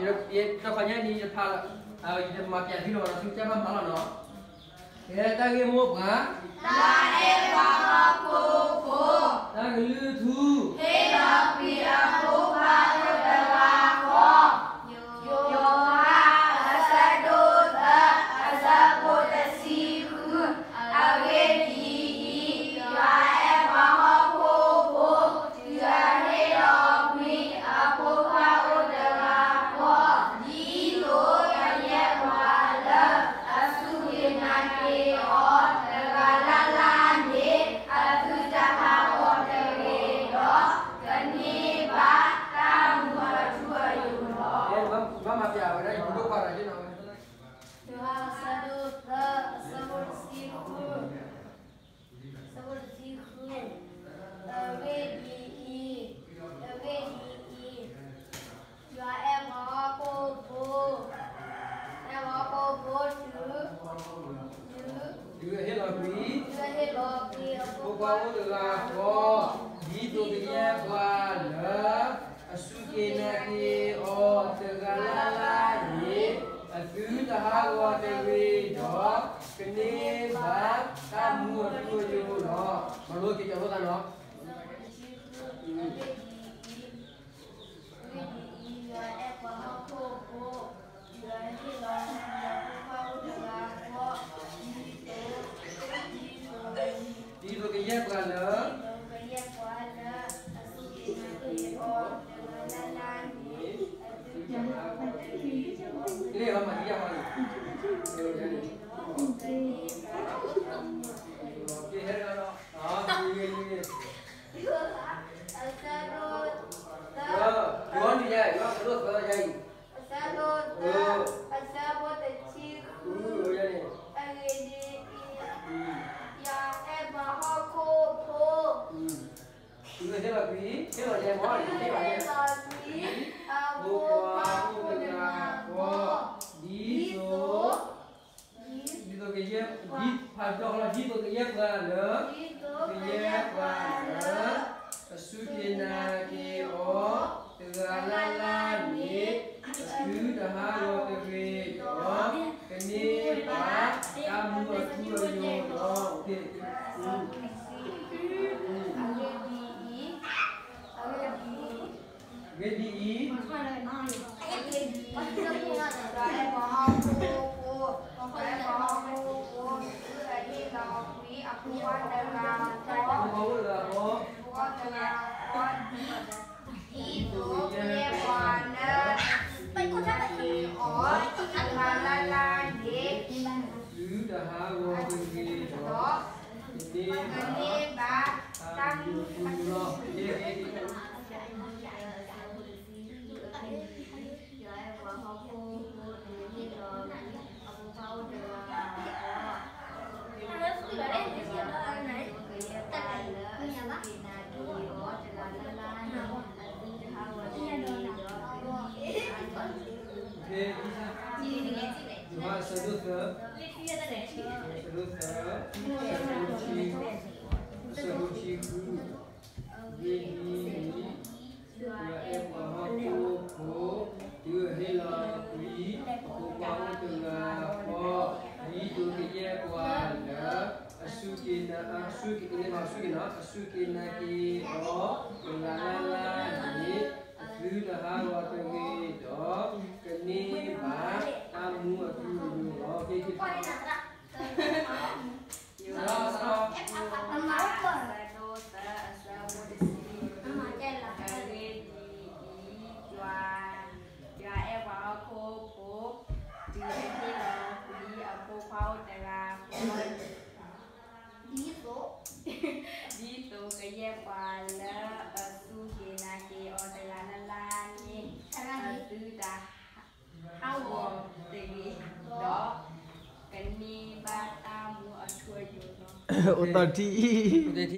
ယတခီညါန့ၣ် ယတဖးလၢ ယတမၤပျးသုလီၤနီၤ, သုကဘၣ်မၤလီၤနီၤ. ကဲ တၢ်ဂ့ၢ်မိၢ်ပှၢ်, တၢ်အဲၣ်ပှၤဟီၣ်ခိၣ်ဖိ, တၢ်ကလုၢ်ထူ, ဟ့ၣ်လီၤကွံာ်အဖိခွါအိၣ်တဂၤဃီ, ယိၤဟၣ် အဆၢဒိၣ်သၢ အဆၢဖိတဆံဃု, အဂ့ၢ်ဒ်အံၤ, ယွၤအဲၣ်ပှၤဟီၣ်ခိၣ်ဖိ, တုၤအဟ့ၣ်လီၤကွံာ် အဖိခွါအိၣ်တဂၤဃီ, ဒ်သိးကယဲၢ်ပှၤလၢ အစူၢ်က့ၤနာ်က့ၤအီၤ တဂၤလၢ်လၢ်န့ၣ် အသုတဟးဂီၤတဂ့ၤဒီး ကန့ၢ်ဘၣ်တၢ်မူအထူအယိာ်လီၤ. ဘၣ်မၤပျးဝဲဒၣ် ယဖိဒိၣ်ခွါဒီး ယိၤဟၣ် အဆၢဒိၣ်သၢ အဆၢဖိတဆံဃု, အဆၢဖိတဆံဃု, အဂ့ၢ်ဒ်အံၤ, အဂ့ၢ်ဒ်အံၤ, ယွၤအဲၣ်ပှၤဟီၣ်ခိၣ်ဖိ, အဲၣ်ပှၤဟီၣ်ခိၣ်ဖိတုၤ, တုၤ, တုၤအဟ့ၣ်လီၤကွံာ်, တုၤအဟ့ၣ်လီၤကွံာ် အဖိခွါအိၣ်တဂၤဃီ, ဒ်သိးကယဲၢ်ပှၤလၢ အစူၢ်က့ၤနာ်က့ၤအီၤ တဂၤလၢ်လၢ်န့ၣ် အသုတဟးဂီၤတဂ့ၤဒီး ကန့ၢ်ဘၣ်တၢ်မူအထူအယိာ်လီၤ. မၤလိက့ၤကၠီၤလိသးနီၤ. အဂ့ၢ်ဒ်အံၤ, အဂ့ၢ်ဒ်အံၤ, ယွၤအဲၣ်ပှၤဟီၣ်ခိၣ်ဖိ, တုၤအဟ့ၣ်လီၤကွံာ် အဖိခွါအိၣ်တဂၤဃီ, ဒ်သိး, ဒ်သိး, ဒ်သိးကယဲၢ်ပှၤလၢ, ဒ်သိးကယဲၢ်ပှၤလၢ အစူၢ်က့ၤနာ်က့ၤအီၤ တဂၤလၢ်လၢ်န့ၣ် အသုတဟးဂီၤတဂ့ၤဒီး လ့ၣ်အီၤမၤဒံးယၤဟီန့ၣ်, ကဟဲလီၤ, အဆၢဒိၣ်သၢ, ယွၤန့ၣ်ယၤ, အဆၢဒိၣ်သၢ, အဆၢဒိၣ်သၢ, အဆၢဖိတဆံဃု, အဂ့ၢ်ဒ်အံၤ, ယွၤအဲၣ်ပှၤဟီၣ်ခိၣ်ဖိ, တုၤအဟ့ၣ်လီၤကွံာ်, ဟ့ၣ်လီၤယဲမီၢ်, ဟ့ၣ်လီၤယဲ, အဖိခွါအိၣ်တဂၤဃီ, ဒ်သိး ဒ်သိးကယဲၢ်, ဒ်ဖးဒိၣ်လီၤ, ဒ်သိးကယဲၢ်ပှၤလၢ, ကယဲၢ်ပှၤလၢ အစူၢ်က့ၤနာ်က့ၤအီၤ တဂၤလၢ်လၢ်န့ၣ် အသုတဟးဂီၤတဂ့ၤဒီး ကန့ၢ်ဘၣ်တၢ်မူအထူအယိာ်လီၤ. အဂ့ၢ်ဒ်အံၤ, အဂ့ၢ်ဒ်အံၤ, အဂ့ၢ်ဒ်အံၤ, ယွၤအဲၣ်ပှၤဟီၣ်ခိၣ်ဖိ, ယွၤအဲၣ်ပှၤဟီၣ်ခိၣ်ဖိ, တုၤအဟ့ၣ်လီၤကွံာ် အဖိခွါတဂၤဃီ, အဖိခွါတဂၤဃီ, ဒ်သိးကယဲၢ်ပှၤလၢ အစူၢ်က့ၤနာ်က့ၤအီၤ တဂၤလၢ်လၢ်န့ၣ် အသုတဟးဂီၤတဂ့ၤဒီး ကန့ၢ်ဘၣ်တၢ်မူအထူအယိာ်လီၤ. ယိၤဟၣ်အဆၢဒိၣ်သၢ, အဆၢဒိၣ်သၢ, အဆၢဖိတဆံ, အဆၢဖိတဆံဃု, အဂ့ၢ်ဒ်အံၤ, ယွၤအဲၣ်ပှၤဟီၣ်ခိၣ်ဖိ, တုၤအဟ့ၣ်လီၤကွံာ် အဖိခွါအိၣ်တဂၤဃီ, ဒ်သိးကယဲၢ်ပှၤလၢ အစူၢ်က့ၤနာ်, အစူၢ်က့ၤ, အစူၢ်က့ၤနာ်က့ၤအီၤ တဂၤလၢ်လၢ်န့ၣ် အသုတဟးဂီၤတဂ့ၤဒီး ကန့ၢ်ဘၣ်တၢ်မူအထူအယိာ်လီၤ. က့ၤက့ၤဖး ယိၤဟၣ်အဆၢဒိၣ်သၢ အဆၢဖိတဆံ, အဂ့ၢ်ဒ်အံၤ, ယွၤ, ယွၤအဲၣ်ပှၤဟီၣ်ခိၣ်ဖိ, တုၤအဟ့ၣ်လီၤကွံာ်အဖိခွါအိၣ်တဂၤဃီ, ဒ်သိး, ဒ်သိးကယဲၢ်ပှၤလၢအစူၢ်က့ၤနာ်က့ၤအီၤတဂၤလၢ်လၢ်န့ၣ် အသုတ ဟးဂီၤတဂ့ၤဒီး ကန့ၢ်ဘၣ်တၢ်မူအထူအယိာ်လီၤ. အိၣ်သီၣ်ထံအံၤ